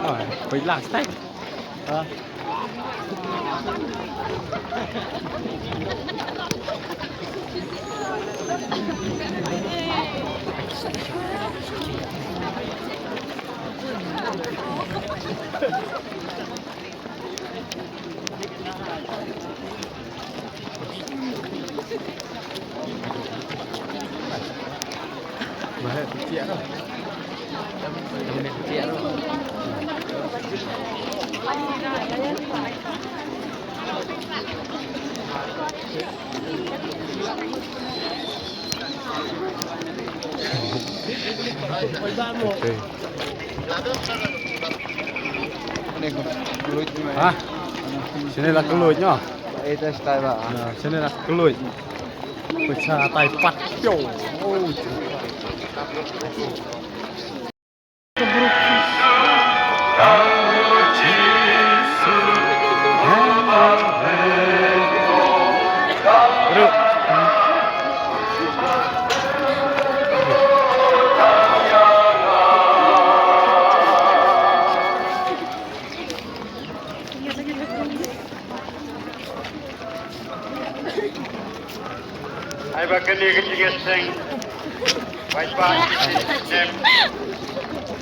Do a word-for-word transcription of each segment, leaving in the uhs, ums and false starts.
Oi, wait last time. Ha? Okay. Ha? Sini la kylluid noh. Ita stai ba. Na, sini la kylluid. Pisa tai pat. Yo. Oh. Ai ba kane ka jingïaseng. Paidbah, jingïaseng.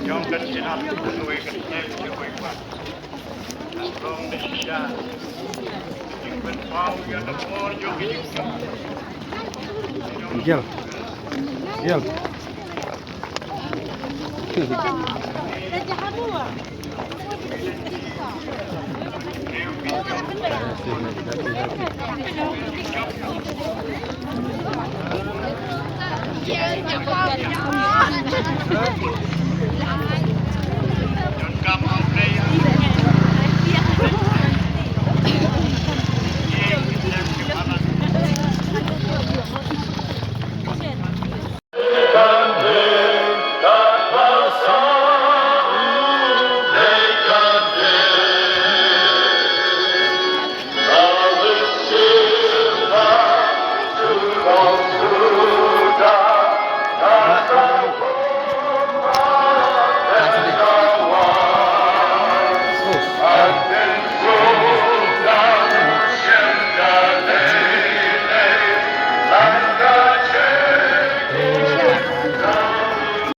Jong ka shnong Kynroi ka shnong Kynroi ba. Long da shisha. Jingpynpaw ïa ka por jong ka jingïaseng. Gel. Gel.